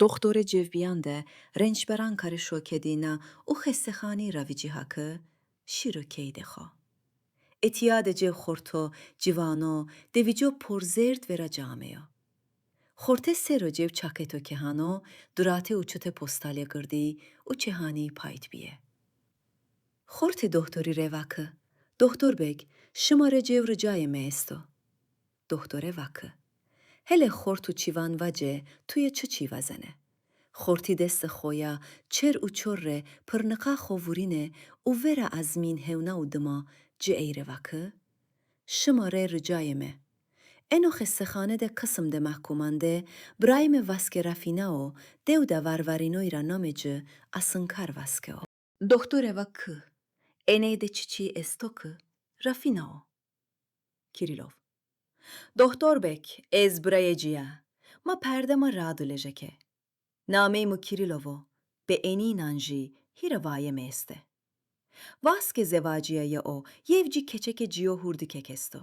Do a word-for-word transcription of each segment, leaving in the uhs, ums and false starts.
Doxtorê cêvbîyan de rençberan karê şokedîna û xestexanî ra vicîha ke şîro keydê xo. Etîya de cêv xorto, civano, devico por zêrd vera ci ameyo. Xorte sero cêv çaketo ke hano, durate û çute postalê girdî û çê hanî payt bîye. Xortî doxtorî rê va ke, "Doxtor beg, şima rê cêv ricayê mi esto." Doxtore va ke, "Hele xort û çîvan vace, tuye çi çî vazene?" Xortî destê xo ya çer û çor rê pirnika xo vurîne û vera azmîn hewna û dima ci ey rê va ke, "Şima rê ricayê mi. Eno xestexane de qisim de mehkûman de birayê mi Vaske Rafîna o, dew de varvarînoy ra namê ci Asinkar Vaske o." Doxtore va ke, "Eney de çiçî esto ke Rafîna o?" Kirîlov. "Doxtor beg, ez birayê ci ya. Ma perde ma rado lejeke. Namey mi Kirîlov o, be enînan jî hîrê vayê mi este. Vaske zewacîyaye o, yew cî keçeke cîyo hurdikek esto.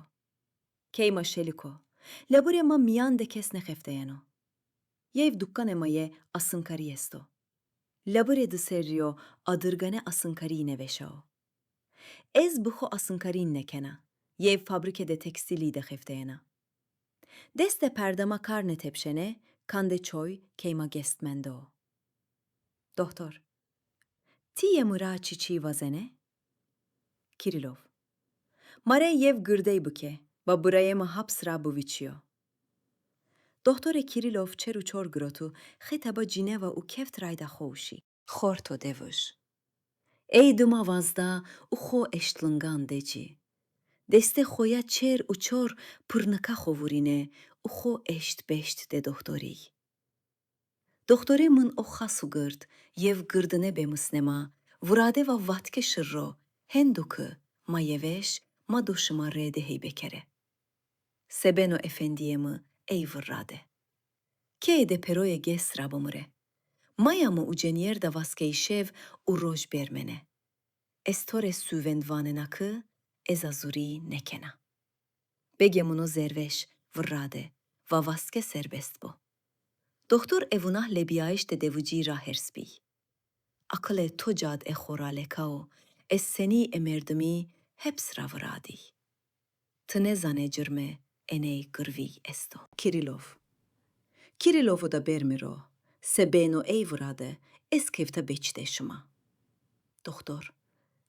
Key ma şelik o. Labirê ma mîyan de kes nêxefteyeno. Yew dukanê ma yê asinkarî esto. Labirê di serrî yo adirganê asinkarî nêveşa o. Ez bi xo asinkarîn nêkena, yew fabrîke de tekstîlî de xefteyena. Dest de perde ma kar nêtepşenê, kandê çoy key ma gest mendo." Doxtor. "Ti yê mi ra çiçî vazenê?" Kirîlov. "Ma rê yew girdey bike, ba birayê mi haps ra biviçîyo." Doxtorê Kirîlov çer û çor girotu, xetaba cîneva û keft rayda xo û şî. Xorto devij. Ey dima vazda û xo eşt lingan de ci. Destê xo ya çer û çor pirnika xo vurîne û xo eşt beşt de doxtorî. Doxtorê min o xas û gird, yew girdine bê misnê ma, virade va vatke şirro, hendo ke ma yê veş, ma do şima rê de heybe kerê. Sebeno efendîyê mi ey virade. Keye de peroyê gest ra bimirê. Maya mi ucenîyer de vaskeyî şev û roj bêrmenê. Ez to rê sûvend vanena ke ez a zurî nêkena. Begê mino zerveş virade, va vaske serbest bo. Doxtor evunah lebîyayîş de devicî ra hers bîy. Aqilê to cad ê xo ra lekao, ez senî ê merdimî heps ra viradî. Ti nêzanê cirme eney girvîy esto. Kirîlov. Kirîlovo da bêrmi ro, se bêno ey virade, ez kewta beçîtê şima. Doxtor.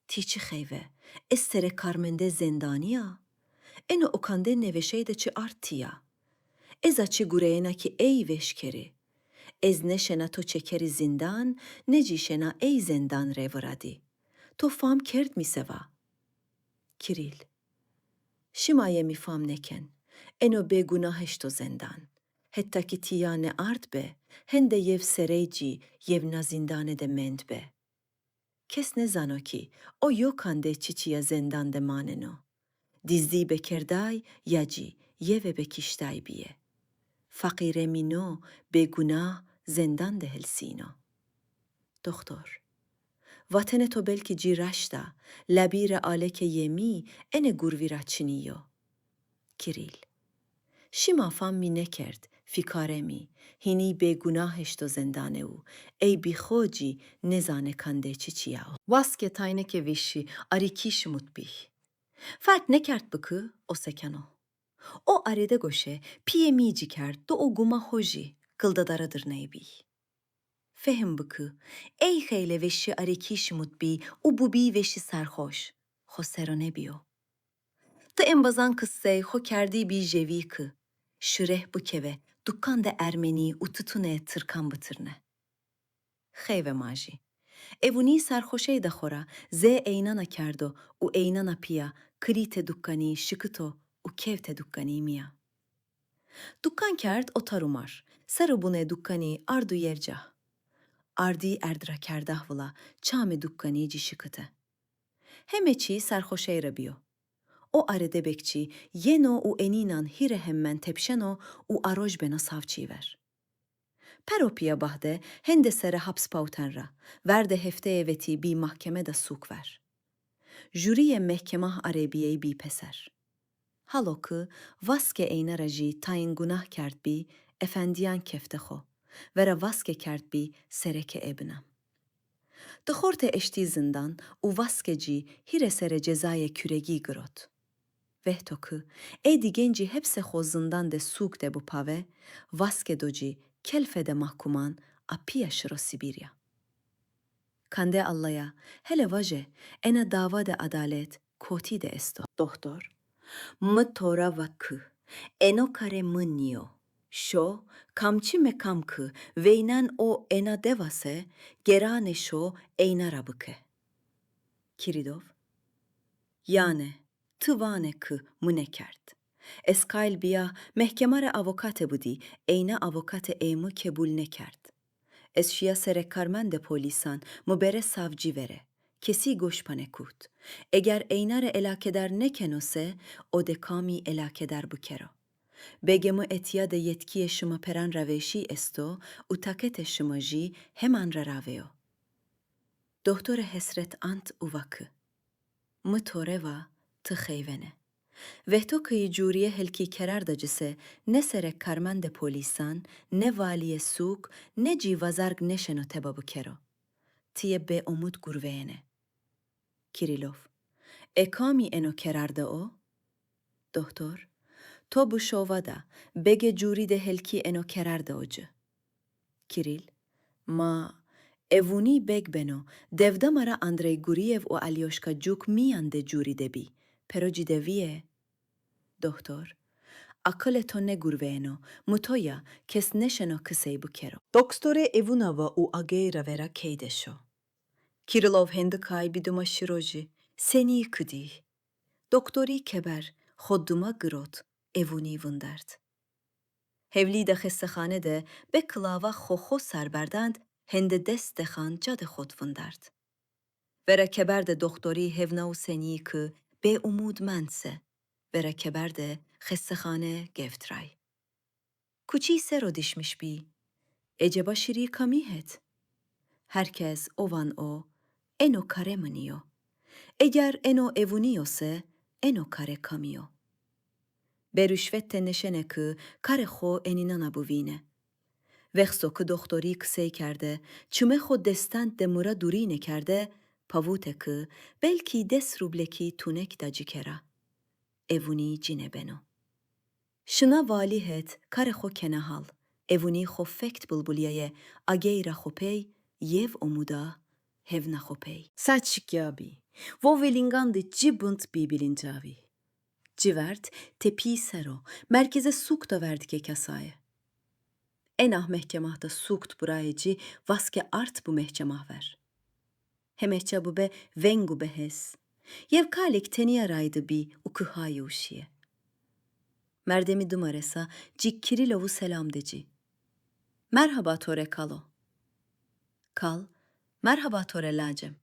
Ti çi xeyve, ez serê karmendê zendanî ya? Eno okandê nêveşey de çi ard tîya? Ez a çi gureyena ki ey veş kerî? Ez ne şena to çekerî zindan, ne cî şena ey zendan rê viradî. To fam kerdmî se va? Kirîl. Şima yê mî fam nêken. Eno bêgunah eşto zendan. Hetta ki tîya nêard be, hende yew serey cî yew na zindane de mend be. Kes nêzano ki o yo kandê çiçîya zendan de maneno. Dizdî bêkerdayî ya cî yeve bêkiştayî bîye. Feqîrê mîno, bêgunah, zendan de helsîno. Doxtor. Vatene to belkî cî raşt a, labîre aleke yê mî ene gurvî ra çinî yo. Kirîl. Şima fam mî nêkerd, fîkarê mî, hînî bêgunah eşto zendane û ey bî xo cî nêzane kandê çiçîya o. Vaske tayneke veşî arîkî şimut bî. Ferq nêkerd bi ki o se keno. O arêde goşe pîyê mî cî kerd do o guma ho jî kildedara dirney bî. Fehm bi ki ey xeylê veşî arêkî şimut bî û bubî veşî serxoş, xo sero nêbîyo. Ti embazan qisey xo kerdî bî jevî ki şireh bikeve, dukan de ermenî û titunê tirkan bitirne. Xeyve ma jî. Evunî serxoşey de xo ra zê eynana kerdo û eynana pîya kilîtê dukanî şikito û kewte dukanî mîya. Dukan kerd o tar û mar. Ser û bunê dukanî ardo yew ca. Ardî erd ra kerdah vila çamê dukanî cî şikite. Heme çî serxoşey ra bîyo. O arêde bekçî yeno û enînan hîrê hemmen tepşeno û a roj beno savçî ver. Pero pîya bahde hende serê haps pawten ra, verde hefteyê vetî bî mahkeme de sûk ver. Jurîyê mehkemah arê bîyey bî peser. Halo ki vaske eyna ra jî tayin gunah kerd bî, efendîyan kefte xo, Vera Vaske kerdbî sereke ê binam. Di xortê eştî zindan û Vaske cî hîre sere cezayê kuregî girot. Vehto ki ê dîgencî hepse xo zindan de sûk de bi pave, Vaske do cî kelfe de mahkuman a pîya şiro Sibîrya. Kande Allaya, hele vaje, ena dawa de adalet kotî de esto? Doxtor, mi to ra va ki, eno karê mi nîyo. Şo, kamçî mekam ki veynan o ena dewa se, geranê şo eyna ra bike. Kirîlov, yanê, ti vanê ki mi nêkerd. Ez qayl bîya mehkema rê avokate bidî, eyna avokate ê mi qebul nêkerd. Ez şîya sere karmendê polîsan, mi bere savcî vere. Kesî goş pa nêkut. Eger eyna rê elakedar nêkeno se, o de kamî elakedar bikero. Begê mi etîya de yetkîyê şima peran ra vêşî esto û taqetê şima jî heman ra ravêyo. Doxtore hesret ant û va ki, mi to rê va, ti xeyvene. Vehto ki yi cûrîye helkî kerar da ci se, ne sere karmendê polîsan, ne valîyê sûk, ne cî vazarg nêşeno teba bikero. Ti yê bêumûd gurveyêne. Kirîlov, ê kamî eno kerar de o? Doxtor, to bi şova da, begê cûrî de helkî eno kerar de o ci. Kirîl, ma, ê vûnî beg beno, devda ma ra Andrey Gurîyev û Alyoşka Cûk mîyan de cûrî de bî, pero ci de vîye. Doxtor, aqilê to nêgurveyeno, mi to ya, kes nêşeno qisey bikero. Doxtorê ê vûna va û agey ra vera key de şo. Kirîlov hendi kay bî dima şiro jî, senî ki dî. Doxtorî keber, xo dima girot, ê vûnî vindert. Hewlî de xestexane de be kilava xo xo ser berdand, hende dest dexan ca de xot vindert. Vera keber de doxtorî hewna û senî ki bêumûd mend se, vera keber de xestexane gewt ray. Kuçî ser o dîşmiş bî. Eceba şirî kamî het? Her kes o van o, eno karê mi nîyo. Eger eno ê vûnî yo se, eno karê kamî yo? Be ruşvet de nêşene ki karê xo enînana bivîne. Wexto ki doxtorî qisey kerde, çimê xo destand de mi ra dûrî nêkerde, pawite ki belkî des rublekî tunek da ci ke ra. Ê vûnî ci nêbeno. Şina valî het, karê xo kena hal. Ê vûnî xo fekt bulbulîyaye, agey ra xo pey, yew omûd a, hewna xo pey. Saç şikîya bî. Vo vêlîngan de ci bind bî bîlîncavî. Ci verd, tepî ser o, merkezê sûk da verdikê kesaye. Ena mehkemah da sûk di birayê ci, Vaske ard bi mehkemah ver. Heme ça bibe veng û behes. Yew kalêk tenîya ray di bî û kihaye û şîye. Merdemî dima resa, ci Kirîlovu selam de ci. Merhaba to rê kalo. Kal, merhaba to rê lacem.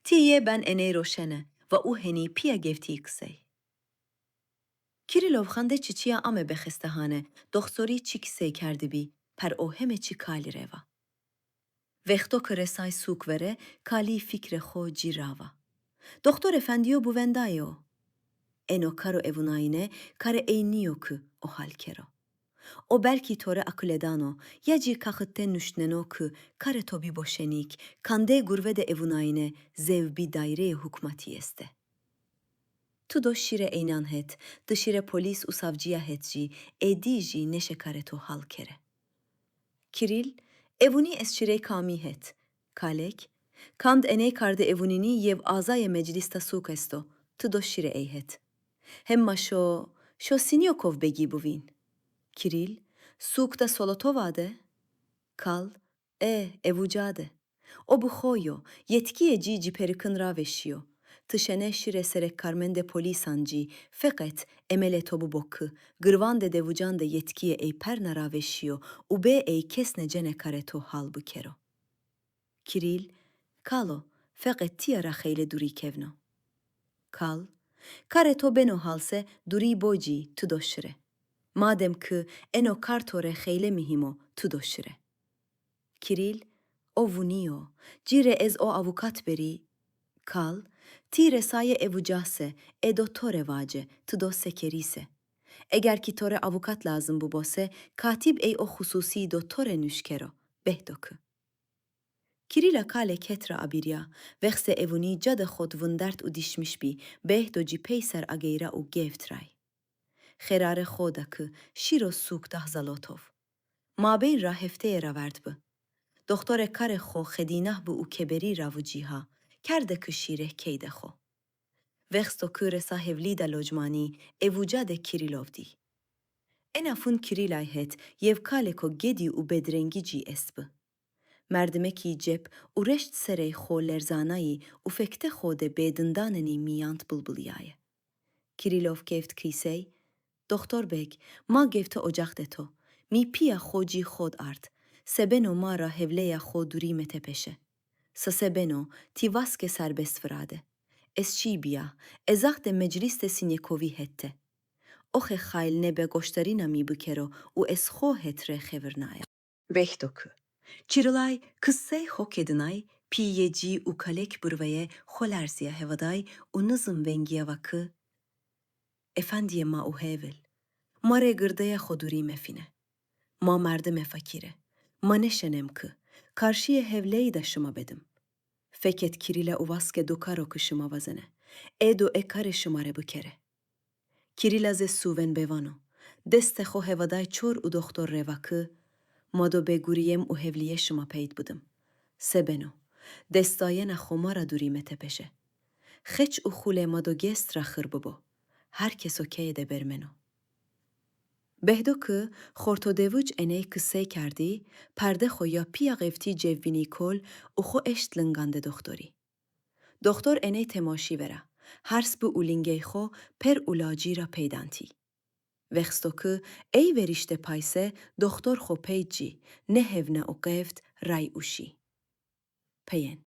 Ti yê ben eney roşene, va û henî pîya gewtî qisey. Kirîlov xande çiçîya ame be xestehane, doxtorî çi qisey kerdibî, per o heme çi kalî rê va. Wexto ki resay sûk vere, kalî fikrê xo ci ra va. Doxtor efendîyo buvendayê o. Eno karo evunayîne karê ey nîyo ki o hal kero. O belkî to rê aqile dano, ya ci kaxit de nuştneno ki karê to bîbo şenîk, kandê gurve de evunayîne zew bî daîreyê hukmatî este. Ti do şîre eynan het, ti şîre polîs û savcîya het jî, ê dî jî nêşe karê to hal kere. Kirîl, evunî ez şîrey kamî het? Kalek, kand eney kardê evunînî yew azayê meclîs da sûk esto, ti do şîre ey het. Hemma şo, şo Sinîyokov begî bivîn. Kirîl, sûk da Solotova de? Kal, e, evuca de. O bi xo yo, yetkîyê ci cî perikin ravêşîyo. Ti şene şîre serek karmendê polîsan cî, feqet emelê to bibo ki, girvandê devucan de yetkîyê ey perna ravêşîyo û bê ey kes nêcene karê to hal bikero. Kirîl, kalo, feqet tîya ra xeylê dûrî kewno. Kal, karê to beno hal se dûrî bo cî, ti do şire. Madem ki eno kar to rê xeylê muhîm o, ti do şire. Kirîl, o vûnî yo, ci rê ez o avukat berî. Kal, tî resayê evuca se, ê do to rê vace, ti do se kerî se. Eger kî to rê avûkat lazim bibo se, katîb ey o xususî do to rê nuşkero, Behdo ki. Kirîla kalê ket ra abîrîya, wexsê ewunî ca de xo di vindert û dîşmiş bî, Behdo cî peyser ageyra û gêvt ray. Xerarê xo da ki şîro sûk Dahzalotov. Mabeyn ra hefteyê raverd bi. Doxtorê karê xo xedînah bi û keberî ra vucîha, kerde ki şîrê keyde xo. Wexto ki resa hewlî de locmanî, ewuca de Kirîlov dî. Ena fun Kirîlay het yew kalêko gedî û bedrengî cî est bi. Merdimekî cep û reşt serey xo lerzanayî û fekte xo de bêdindanenî mîyand bilbilîyaye. Kirîlov kewt kîsey, Doxtor beg, ma gewte ocax de to. Mî pîya xo cî xo d ard. Se beno ma ra hewleya xo durîme tepeşe. Sise beno, tî vaske serbest virade. Ez çî bîya, ez ax de meclîs de Sînyekovî het te. Oxe xayl nebe goşdarîna mî bikero û ez xo het rê xevirnaya. Wexto ki Kirîlay qisey xo kedinay, pîyê cî û kalêk birveye xo lerzîya hevaday û nizim vengîya va ki, Efendîyê ma û hêvil, ma rê girdeya xo durî mefîne. Ma merdimê feqîr ê. Ma nêşenem ki karşîyê hewleyî de şima bedim. Fekêt Kirîla û vaske do karo ki şima vazene. Ê do ê karê şima rê bikere. Kirîla zê sûven bêvan o. Destê xo hevaday çor û doxtor rê va ki, Ma do bê gurîyem û hewlîyê şima peyd bidim. Se beno, destdayena xo ma ra durîme tepeşe. Xeç û xulê ma do gêst ra xir bibo. Her keso keye de bermeno. Behdo ki xortodevuc eney qisey kerdî, perde xo ya pîya xeftî cewbînî kol û xo eşt lingandê doxtorî. Doxtor eney temaşî vera, hers bi û lingey xo per û lacî ra peydantî. Wexto ki ey verîşte pay se, doxtor xo peyd cî, nêhewna û qewt ray û şî. Peyên.